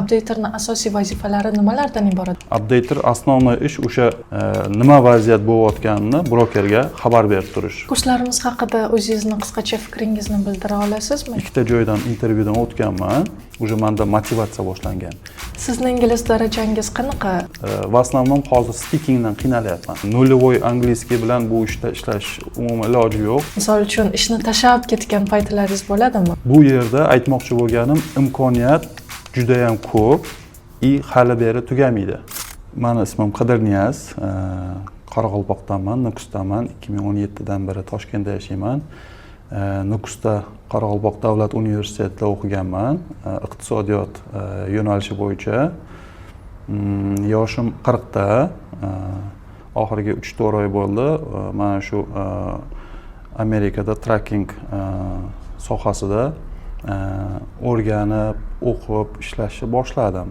Updaterni asosiy vazifalari nimalardan iborat? Updater основной ish o'sha nima vaziyat bo'layotganini brokerga xabar berib turish. Kurslarimiz haqida o'zingizni qisqacha fikringizni bildira olasizmi? Ikkita joydan intervyudan o'tganman, уже manda motivatsiya boshlangan. Sizni ingliz darajangiz qanaqa? В основном hozir speakingdan qiynalyapman. Нулевой английский bilan bu ishda ishlash umuman iloji yo'q. Misol uchun, ishni tashlab ketgan paytlaringiz bo'ladimi? Bu yerda aytmoqchi bo'lganim, imkoniyat judayam ko'p и hali beri tugamaydi. Mani ismim Qidirniyaz, Qoraqalpoqdanman, Nukusdaman. 2017dan beri Toshkentda yashayman. Nukusda Qoraqalpoq davlat universitetida o'qiganman, iqtisodiyot yo'nalishi bo'yicha. Yoshim 40da, oxirgi 3-4 oy bo'ldi mana shu Amerikada trucking sohasida o'rganib, o'qib, ishlashni boshladim.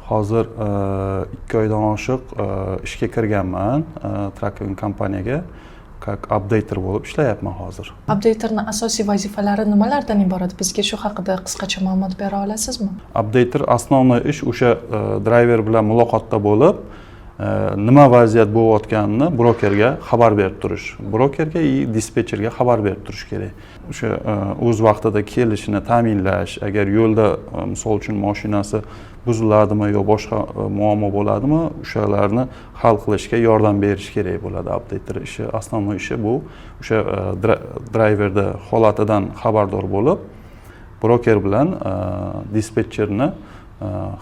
Hozir 2 oydan oshiq ishga kirganman, trucking kompaniyaga как updater bo'lib ishlayapman hozir. Updaterni asosiy vazifalari nimalardan iborat? Bizga shu haqida qisqacha ma'lumot bera olasizmi? Updater основной ish o'sha driver bilan muloqotda bo'lib, nima vaziyat bo'layotganini brokerga xabar berib turish, brokerga и dispetcherga xabar berib turish kerak. O'sha o'z vaqtida kelishini ta'minlash, agar yo'lda misol uchun mashinasi buziladimi yo boshqa muammo bo'ladimi, o'shalarni hal qilishga yordam berish kerak bo'ladi. Updater ishi, основной ishi bu o'sha driverni holatidan xabardor bo'lib, broker bilan dispetcherni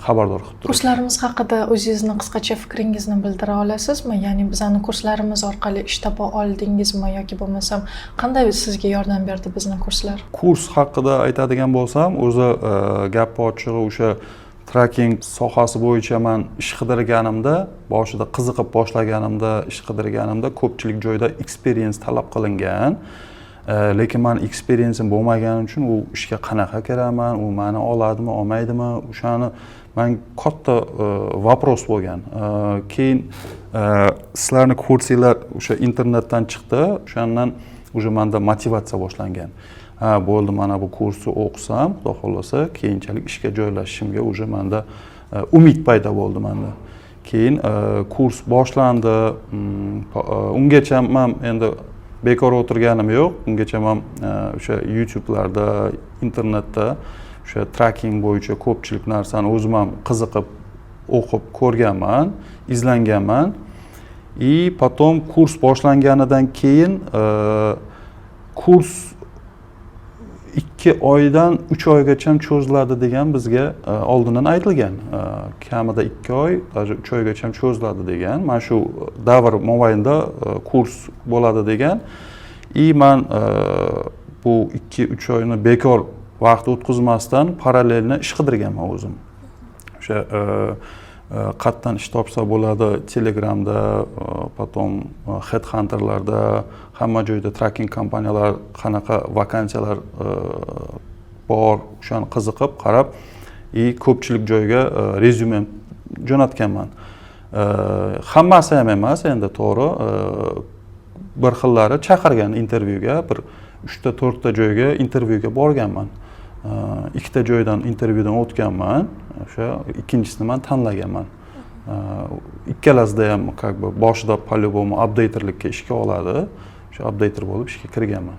xabardor qilib turish. Kurslarimiz haqida o'zingizni qisqacha fikringizni bildira olasizmi? Ya'ni bizani kurslarimiz orqali ish topa oldingizmi yoki bo'lmasam qanday sizga yordam berdi bizni kurslar? Kurs haqida aytadigan bo'lsam, o'zi gap ochig'i, o'sha trucking sohasi bo'yicha man ish qidirganimda, boshida qiziqib boshlaganimda, ish qidirganimda ko'pchilik joyda experience talab qilingan. Lekin mani experienceim bo'lmagani uchun u ishga qanaqa kiraman, u mani oladimi, olmaydimi, o'shani man katta вопрос bo'lgan. Keyin sizlarni kursinglar o'sha internetdan chiqdi, o'shandan уже manda motivatsiya boshlangan. Ha, bo'ldi, mana bu kursni o'qisam, xudo xohlasa, keyinchalik ishga joylashishimga уже manda umid paydo bo'ldi manda. Keyin kurs boshlandi. Ungacha man endi bekor o'tirganim yo'q, ungacha man o'sha YouTubelarda, internetda o'sha trucking bo'yicha ko'pchilik narsani o'zim ham qiziqib o'qib ko'rganman, izlanganman. И потом kurs boshlanganidan keyin kurs 2 oydan 3 oygacha cho'ziladi degan bizga oldindan aytilgan. Kamida 2 oy, даже 3 oygacha cho'ziladi degan, mana shu davr mobaynida kurs bo'ladi degan. И man bu 2-3 oyni bekor vaqt o'tkazmasdan параллельно ish qidirganman o'zim. O'sha qayerdan ish topsa bo'ladi, Telegramda, потом headhunterlarda, hamma joyda trucking kompaniyalar, qanaqa vakansiyalar bor, o'shani qiziqib qarab и ko'pchilik joyga rezyume jo'natganman. Hammasi ham emas endi, to'g'ri, bir xillari chaqirgan intervyuga, bir uchta, to'rtta joyga intervyuga borganman. Ikkita joydan intervyudan o'tganman, o'sha ikkinchisini man tanlaganman. Ikkalasida ham как бы boshida по любому updaterlikka ishga oladi, o'sha updater bo'lib ishga kirganman.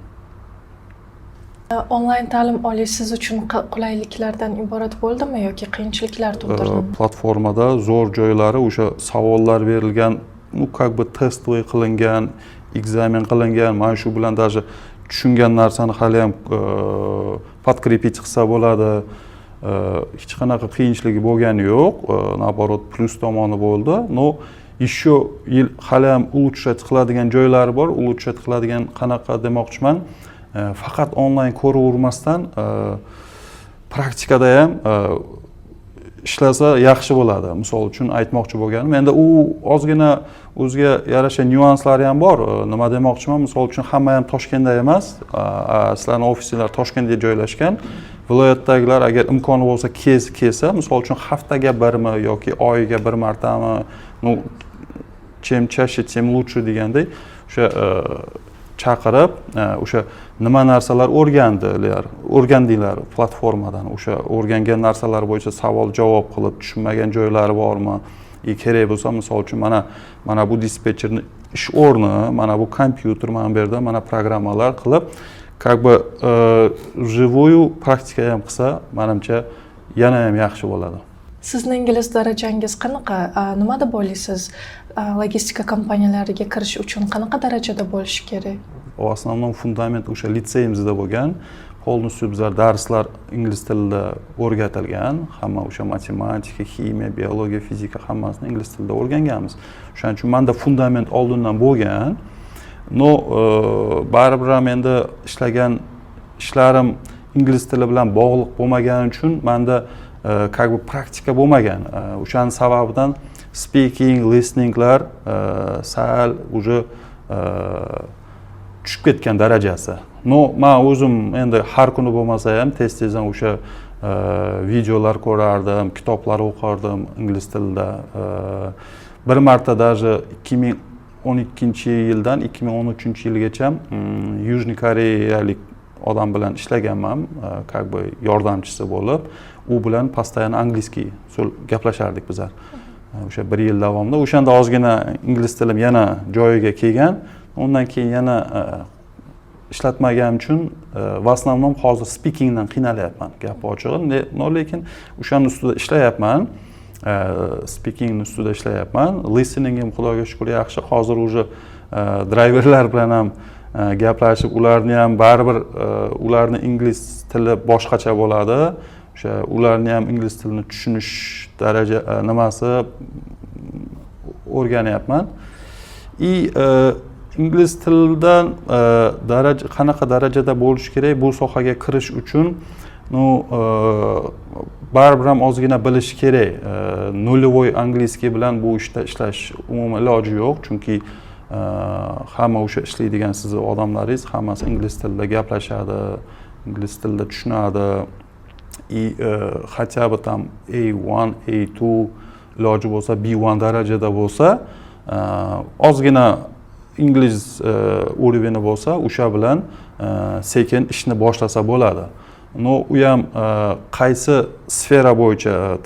Onlayn ta'lim olish siz uchun qulayliklardan iborat bo'ldimi yoki qiyinchiliklar tug'dirdimi? Platformada zo'r joylari o'sha savollar berilgan, ну, как бы тестовый qilingan, экзамен qilingan. Mana shu bilan даже tushungan narsani haliyam подкрепить qilsa bo'ladi. Hech qanaqa qiyinchiligi bo'lgani yo'q, наоборот, plyus tomoni bo'ldi. Но еще haliyam улучшать qiladigan joylari bor. Улучшать qiladigan qanaqa demoqchiman, faqat onlayn ko'ravermasdan praktikada ham ishlasa yaxshi bo'ladi. Misol uchun, aytmoqchi bo'lganim, endi u ozgina o'ziga yarasha nyuanslari ham bor. Nima demoqchiman, misol uchun, hamma ham Toshkentda emas, sizlarni ofisinglar Toshkentda joylashgan. Viloyatdagilar agar imkoni bo'lsa kelsa, misol uchun, haftaga birmi yoki oyiga bir martami, ну, чем чаще, тем лучше deganday, o'sha chaqirib, o'sha Nima narsalar o'rgandilar platformadan, o'sha o'rgangan narsalar bo'yicha savol javob qilib, tushunmagan joylari bormi и kerak bo'lsa, misol uchun, mana bu dispetcherni ish o'rni, mana bu kompyuter, mana bu yerda mana programmalar qilib, как бы живую praktika ham qilsa, manimcha, yana ham yaxshi bo'ladi. Sizni ingliz darajangiz qanaqa? Nima deb o'ylaysiz, logistika kompaniyalariga kirish uchun qanaqa darajada bo'lishi kerak? В основном fundament o'sha litseyimizda bo'lgan. Полностью bizlar darslar ingliz tilida o'rgatilgan, hamma o'sha matematika, ximiya, biologiya, fizika, hammasini ingliz tilida o'rganganmiz. O'shaning uchun manda fundament oldindan bo'lgan. Но baribir ham endi ishlagan ishlarim ingliz tili bilan bog'liq bo'lmagani uchun manda как бы praktika bo'lmagan. O'shani sababidan speaking, listeninglar sal уже tushib ketgan darajasi. Но man o'zim endi har kuni bo'lmasa ham, tez tezdan o'sha videolar ko'rardim, kitoblar o'qirdim ingliz tilida. Bir marta даже 2012-yildan 2013-yilgacha Южный Koreyalik odam bilan ishlaganman, как бы yordamchisi bo'lib. U bilan постоянно английский gaplashardik bizlar o'sha bir yil davomida. O'shanda ozgina ingliz tilim yana joyiga kelgan. Undan keyin yana ishlatmaganim uchun в основном hozir speakingdan qiynalyapman, gap ochig'i. Но lekin o'shani ustida ishlayapman, speakingni ustida ishlayapman. Listeningim, xudoga shukur, yaxshi. Hozir уже driverlar bilan ham gaplashib, ularni ham baribir ularni ingliz tili boshqacha bo'ladi, o'sha ularni ham ingliz tilini tushunish daraja nimasi o'rganyapman. И ingliz tilidan daraja qanaqa darajada bo'lishi kerak bu sohaga kirish uchun? Ну, baribir ham ozgina bilish kerak. Нулевой английский bilan bu ishda ishlash umuman iloji yo'q, chunki hamma o'sha ishlaydigan sizni odamlaringiz hammasi ingliz tilida gaplashadi, ingliz tilida tushunadi. И хотя бы там A1, A2, iloji bo'lsa B1 darajada bo'lsa, ozgina ingliz уровень i bo'lsa, o'sha bilan sekin ishni boshlasa bo'ladi. Но u ham qaysi sfera bo'yicha.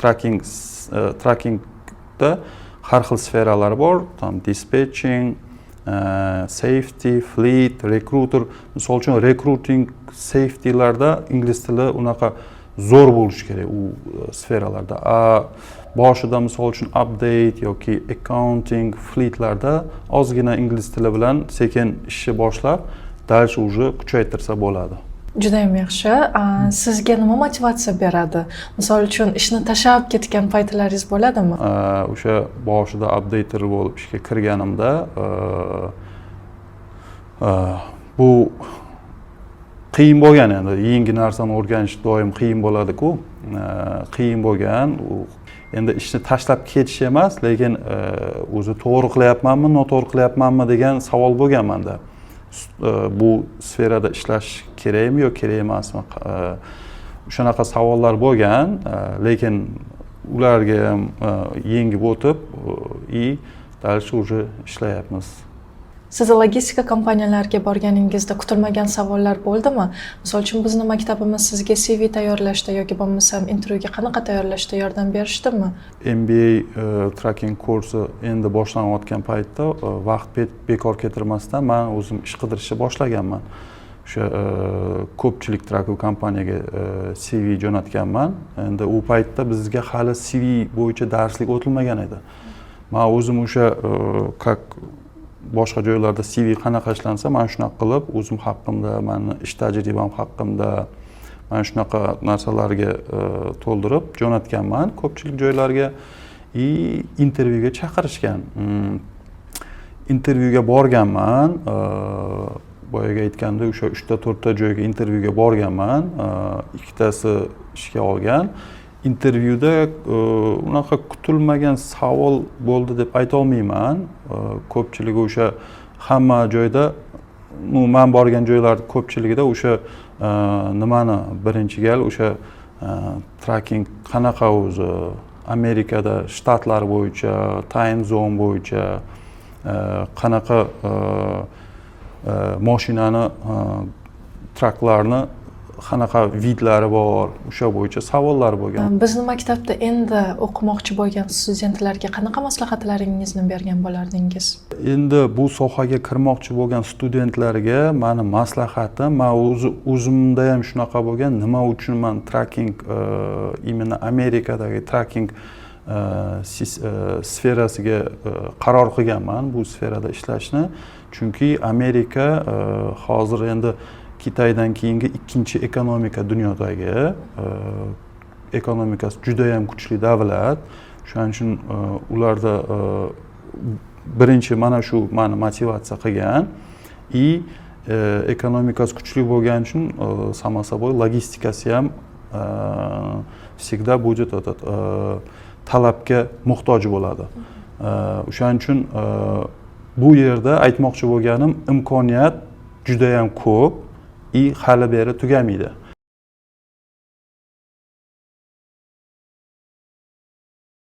Truckingda har xil sferalar bor, там dispatching, safety, fleet, recruiter. Misol uchun, recruiting, safetylarda ingliz tili unaqa zo'r bo'lishi kerak u sferalarda. A boshida, misol uchun, update yoki accounting, fleetlarda ozgina ingliz tili bilan sekin ishni boshlab, дальше уже kuchaytirsa bo'ladi. Judayam yaxshi. Sizga nima motivatsiya beradi? Misol uchun, ishni tashlab ketgan paytlaringiz bo'ladimi? O'sha boshida updater bo'lib ishga kirganimda bu qiyin bo'lgan. Endi yangi narsani o'rganish doim qiyin bo'ladiku. Qiyin bo'lgan u. Endi ishni tashlab ketish emas, lekin o'zi to'g'ri qilyapmanmi, noto'g'ri qilyapmanmi degan savol bo'lgan manda. Bu sferada ishlash kerakmi yo kerak emasmi, shunaqa savollar bo'lgan. Lekin ularga ham yengib o'tib и дальше уже ishlayapmiz. Siz logistika kompaniyalariga borganingizda kutilmagan savollar bo'ldimi? Misol uchun, bizni maktabimiz sizga CV tayyorlashda yoki bo'lmasam intervyuga qanaqa tayyorlashda yordam berishdimi? MBA trucking kursi endi boshlanayotgan paytda vaqt bekor ketirmasdan man o'zim ish qidirishni boshlaganman. O'sha ko'pchilik trucking kompaniyaga CV jo'natganman. Endi u paytda bizga hali CV bo'yicha darslik o'tilmagan edi. Man o'zim o'sha как boshqa joylarda CV qanaqa ishlansa, man shunaqa qilib, o'zim haqimda, mani ish tajribam haqimda, mana shunaqa narsalarga to'ldirib jo'natganman ko'pchilik joylarga и intervyuga chaqirishgan. Intervyuga borganman. Boyagi aytgandek, o'sha uchta to'rtta joyga intervyuga borganman. Ikkitasi ishga olgan. Intervyuda unaqa kutilmagan savol bo'ldi deb aytolmayman. Ko'pchiligi o'sha hamma joyda, ну, man borgan joylar ko'pchiligida o'sha nimani birinchi gal o'sha trucking qanaqa o'zi, Amerikada shtatlar bo'yicha, time zone bo'yicha qanaqa, moshinani Trucklarni qanaqa вид lari bor, o'sha bo'yicha savollar bo'lgan. Bizni maktabda endi o'qimoqchi bo'lgan studentlarga qanaqa maslahatlaringizni bergan bo'lardingiz? Endi bu sohaga kirmoqchi bo'lgan studentlarga mani maslahatim, man o'zi o'zimda ham shunaqa bo'lgan, nima uchun man trucking, именно Amerikadagi trucking sferasiga qaror qilganman bu sferada ishlashni, chunki Amerika hozir endi Kitaydan keyingi ikkinchi ekonomika dunyodagi, ekonomikasi judayam kuchli davlat. Shuning uchun ularda birinchi mana shu mani motivatsiya qilgan и ekonomikasi kuchli bo'lgani uchun, само собой, logistikasi ham всегда будет этот talabga muhtoj bo'ladi. O'shaning uchun bu yerda aytmoqchi bo'lganim, imkoniyat judayam ko'p и hali beri tugamaydi.